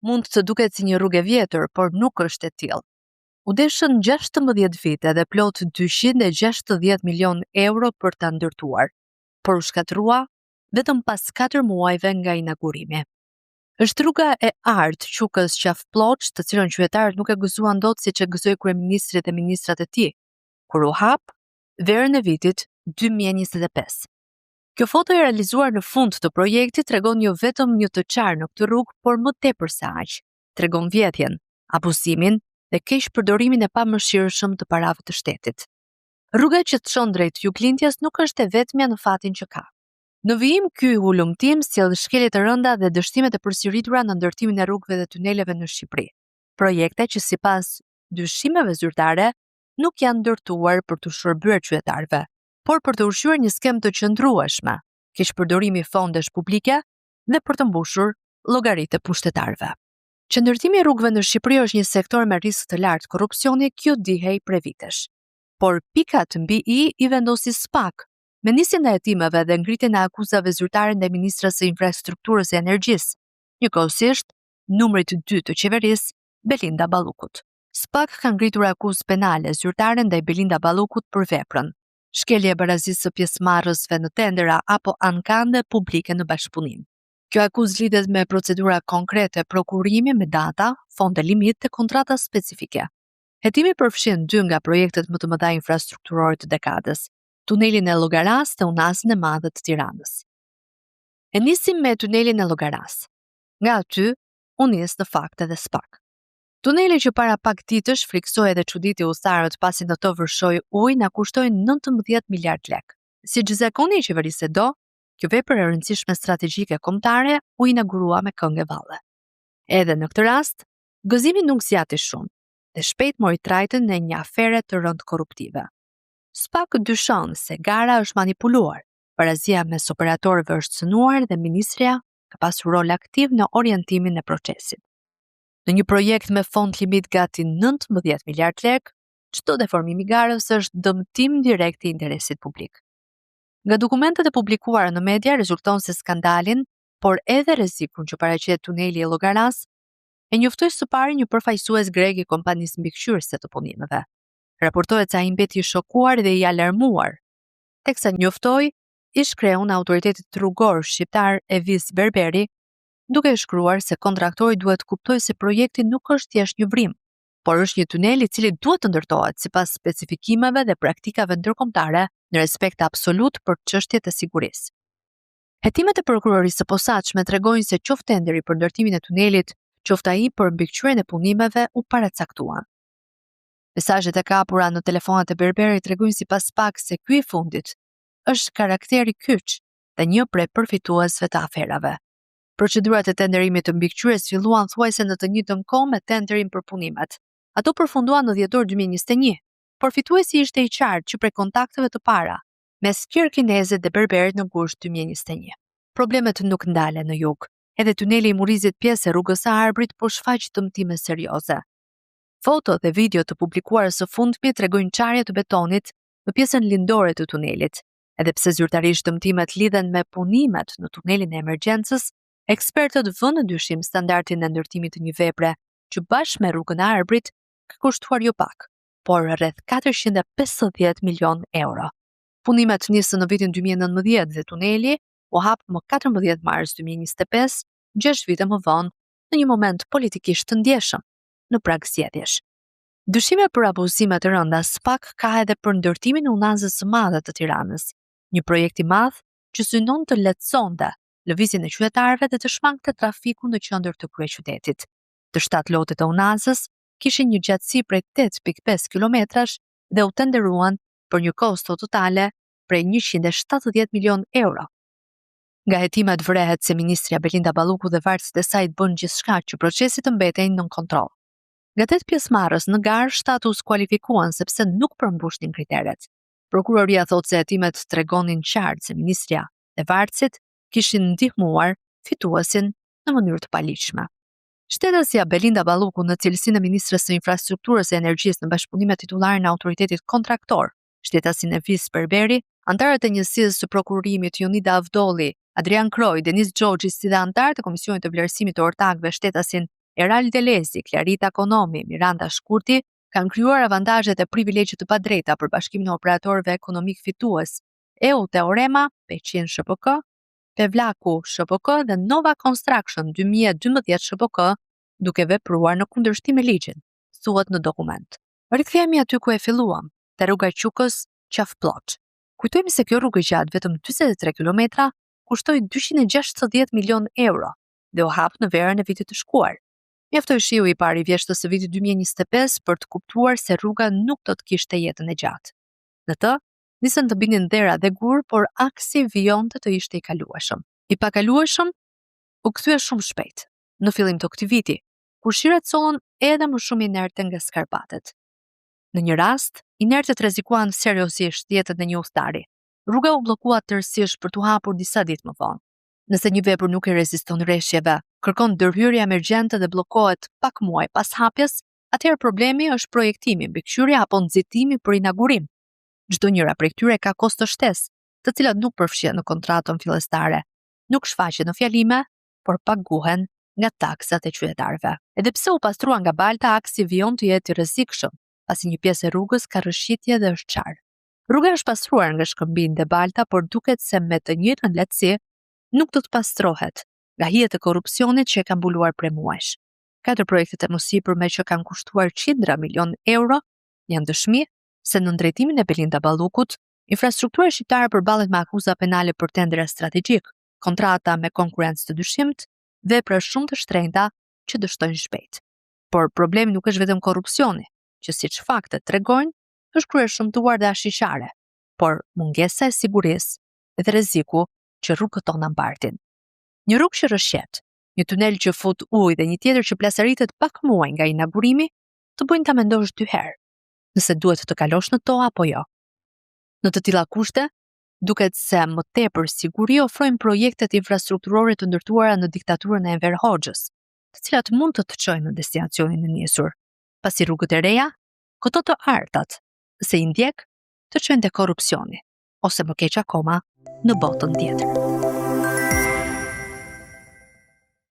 Mund të duket si një rrugë e vjetër, por nuk është e tillë. U deshën 16 vite dhe plot 260 milion euro për ta ndërtuar, por u shkatërrua vetëm pas 4 muajve nga inaugurimi. Është rruga e artë Qukës Qafë Plloçë, të cilën qytetarët nuk e gëzuan dot siç e gëzoi kryeministri dhe ministrat e tij, kur u hap verën e vitit 2025. Kjo foto e realizuar në fund të projektit tregon jo vetëm një të çarë në këtë rrugë, por më tepër se aq. Tregon vjedhjen, abuzimin dhe keqpërdorimin e pamëshirshëm të parave të shtetit. Rruga që të çon drejt juglindjes nuk është e vetmja në fatin që ka. Në vijim, ky hulumtim sjell shkelje të rënda dhe dështimet e përsëritura në ndërtimin e rrugëve dhe tuneleve në Shqipëri. Projekte që sipas dyshimeve zyrtare nuk janë ndërtuar për t'u shërbyer qytetarëve, por për të ushqyer një skemë të qëndrueshme, keqpërdorimi fondesh publike dhe për të mbushur llogaritë e pushtetarëve. Që ndërtimi i rrugëve në Shqipëri është një sektor me risk të lartë korrupsioni, kjo dihej prej vitesh. Por pikat mbi i i vendosi SPAK, me nisjen e hetimeve dhe ngritjen e akuzave zyrtare ndaj ministres së Infrastrukturës e Energjisë, njëkohësisht numrit 2 të qeverisë, Belinda Ballukut. SPAK ka ngritur akuzë penale zyrtare ndaj Belinda Ballukut për veprën shkelje e barazisë së pjesëmarrësve në tendera apo ankande publike në bashkëpunim. Kjo akuzë lidhet me procedura konkrete prokurimi me data, fonde limit dhe kontrata specifike. Hetimi përfshin dy nga projektet më të mëdha infrastrukturore të dekadës, tunelin e Llogarasë dhe Unazën e Madhe të Tiranës. E nisim me tunelin e Llogarasë. Nga aty u nis në fakt edhe SPAK. Tuneli që para pak ditësh frikësoi edhe çuditi udhëtarët pasi në të vërshoi ujë na kushtoi 19 miliard lekë. Siç zakoni i qeverisë e do, kjo vepër e rëndësishme strategjike kombëtare u inaugurua me këngë e valle. Edhe në këtë rast, gëzimi nuk zgjati shumë dhe shpejt mori trajtën e një afere të rëndë korruptive. SPAK dyshon se gara është manipuluar, barazia mes operatorëve është cënuar dhe ministrja ka pasur rol aktiv në orientimin e procesit. Në një projekt me fond limit gati 19 miliard lekë, çdo deformim i garës është dëmtim direkt i interesit publik. Nga dokumentet e publikuara në media rezulton se skandalin, por edhe rrezikun që paraqet tuneli i Llogarasë, e njoftoi së pari një përfaqësues grek i kompanisë mbikëqyrëse të punimeve. Raportohet se ai mbeti i shokuar dhe i alarmuar, teksa njoftoi ish kreun e autoritetit rrugor shqiptar Evis Berberi duke shkruar se kontraktori duhet të kuptojë se projekti nuk është thjesht një vrimë, por është një tunel i cili duhet të ndërtohet sipas specifikimeve dhe praktikave ndërkombëtare në respekt absolut për çështjet e sigurisë. Hetimet e prokurorisë së posaçme tregojnë se qoftë tenderi për ndërtimin e tunelit, qoftë ai për mbikëqyrjen e punimeve u paracaktuan. Mesazhet e kapura në telefonat e Berberit tregojnë sipas SPAK se ky i fundit është karakteri kyç dhe një prej përfituesve të aferave. Procedurat e tenderimit të mbikëqyrjes filluan thuajse në të njëjtën kohë me tenderin për punimet. Ato përfunduan në dhjetor 2021, por fituesi ishte i qartë që prej kontakteve të para mes Kirkinezit dhe Berberit në gusht 2021. Problemet nuk ndalen në jug. Edhe tuneli i Murrizit pjesë e rrugës së Arbrit po shfaq dëmtime serioze. Foto dhe video të publikuara së fundmi tregojnë çarje të betonit në pjesën lindore të tunelit. Edhe pse zyrtarisht dëmtimet lidhen me punimet në tunelin e emergjencës, ekspertët vënë në dyshim standardin e ndërtimit të një vepre që bashkë me rrugën e Arbrit ka kushtuar jo pak, por rreth 450 milion euro. Punimet nisën në vitin 2019 dhe tuneli u hap më 14 mars 2025, 6 vite më vonë, në një moment politikisht të ndjeshëm, në prag zgjedhjesh. Dyshime për abuzime të rënda SPAK ka edhe për ndërtimin e Unazës së Madhe të Tiranës, një projekt i madh që synon të lehtësonte lëvizjen e qytetarëve dhe të shmangte trafikun në qendër të kryeqytetit. Të shtatë lotet e Unazës kishin një gjatësi prej 8.5 kilometrash dhe u tenderuan për një kosto totale prej 170 milion euro. Nga hetimet vërehet se ministrja Belinda Balluku dhe vartësit e saj bënë gjithçka që procesi të mbetej nën kontroll. Nga tetë pjesëmarrës në garë, shtatë u skualifikuan sepse nuk përmbushnin kriteret. Prokuroria thotë se hetimet tregonin qartë se ministrja dhe vartësit kishin ndihmuar fituesin në mënyrë të paligjshme. Shtetasja Belinda Balluku në cilësinë e ministres së Infrastrukturës e Energjisë në bashkëpunim me titullarin e autoritetit kontraktor, shtetasin Evis Berberi, anëtarët e njësisë së prokurimit Jonida Avdolli, Adrian Kroi, Denis Xhoxhi si dhe anëtarët e Komisionit të Vlerësimit të Ortakëve shtetasin. Erald Elezi, Klarita Konomi, Miranda Shkurti kanë krijuar avantazhe dhe privilegje të padrejta për bashkimin e operatorëve ekonomikë fitues, EU Teorema, Peqin SHPK, Pevlaku SHPK dhe Nova Construction 2012 SHPK, duke vepruar në kundërshtim me ligjin, thuhet në dokument. Rikthehemi aty ku e filluam, te rruga Qukës, Qafë Plloçë. Kujtojmë se kjo rrugë e gjatë vetëm 43 kilometra kushtoi 260 milionë euro dhe u hap në verën e vitit të shkuar. Mjaftoi shiu i parë i vjeshtës së vitit 2025 për të kuptuar se rruga nuk do të kishte jetën e gjatë. Në të, nisën të binin dhera dhe gurë, por aksi vijonte të ishte i kalueshëm. I pakalueshëm u kthye shumë shpejt, në fillim të këtij viti, kur shirat sollën edhe më shumë inerte nga skarpatet. Në një rast, inertet rrezikuan seriozisht jetën e një udhëtari. Rruga u bllokua tërësisht për t'u hapur disa ditë më vonë. Nëse një vepër nuk i reziston reshjeve, kërkon ndërhyrje emergjente dhe bllokohet pak muaj pas hapjes, atëherë problemi është projektimi, mbikëqyrja apo nxitimi për inaugurim. Çdo njëra prej këtyre ka kosto shtesë, të cilat nuk përfshihen në kontratën fillestare, nuk shfaqen në fjalime, por paguhen nga taksat e qytetarëve. Edhe pse u pastrua nga balta, aksi vijon të jetë i rrezikshëm, pasi një pjesë e rrugës ka rrëshqitje dhe është çarë. Rruga është pastruar nga shkëmbinjtë dhe balta, por duket se me të njëjtën lehtësi nuk do të pastrohet nga hijet e korrupsionit që e ka mbuluar prej muajsh. Katër projektet e mësipërme që kanë kushtuar qindra milionë euro janë dëshmi se nën drejtimin e Belinda Ballukut, infrastruktura shqiptare përballet me akuza penale për tendera strategjikë, kontrata me konkurrencë të dyshimtë, vepra shumë të shtrenjta që dështojnë shpejt. Por problemi nuk është vetëm korrupsioni, që siç faktet tregojnë, është kryer shëmtuar dhe ashiqare, por mungesa e sigurisë dhe rreziku që rrugët tona mbartin. Një rrugë që rrëshqet, një tunel që fut ujë dhe një tjetër që plasaritet pak muaj nga inaugurimi, të bëjnë ta mendosh dy herë, nëse duhet të kalosh në to apo jo. Në të tilla kushte, duket se më tepër siguri ofrojnë projektet infrastrukturore të ndërtuara në diktaturën e Enver Hoxhës, të cilat mund të të çojnë në destinacionin e nisur, pasi rrugët e reja, këto të artat, nëse i ndjek, të çojnë te korrupsioni, ose më keq akoma, në botën tjetër.